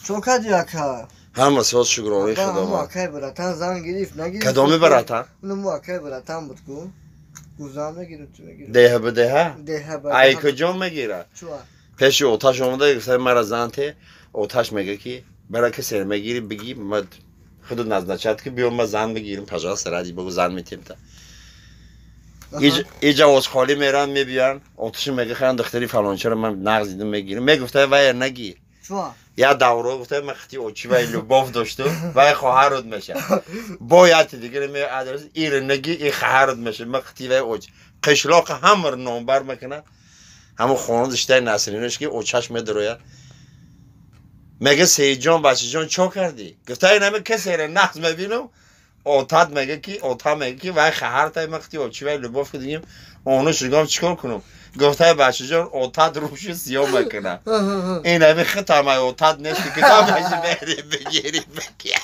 Чо кардӣ, ака? Ҳама соз, шукрони Худо. Худованд. Акай братан зан гирифт, нагирифт? Кадоми братан? Ну, акай братан буд ку. Гузан мегирифт, чӣ мегирифт? Деҳа ба деҳа? Деҳа ба. Ай, куҷо мегирад? Чуа? Пеши оташ омада гуфта: «Мара зан те». Оташ мега ки бара, касе мегири, биги, ма худу назначать ки биё, ма зан мегирим, пожалуйста, ради богу, зан метем та. Иҷа озхолӣ меран, мебиён, оташи мега: «Хан, духтари фалончаро ман нағз дидам, мегирим». Мегуфта: «Вая нагир». Чуа? Я давро гуфта: «Ман хити очи вай любовь дошту, вай хоҳарут меша». Бо яти дигар ме адрес: «Ира наги, и хоҳарут меша, ман хити вай оч». Қишлоқ ҳамар номбар мекунад. Ҳамон хона диштаи Насринаш ки очаш медарояд, мега: «Сеидҷон, бачаҷон, чо кардӣ?» Гуфта: «Инами касере нағз мебинам, отат мега ки, ота мега ки вай хаҳартай, ман хити очи вай любовь кардигим, ону шугам, чикор кунам?» Гуфтаи: «Бачаҷон, отат рӯши сиёҳ мекунад, ин ами хитамай отат нести, ки тамаши мери бигири бики».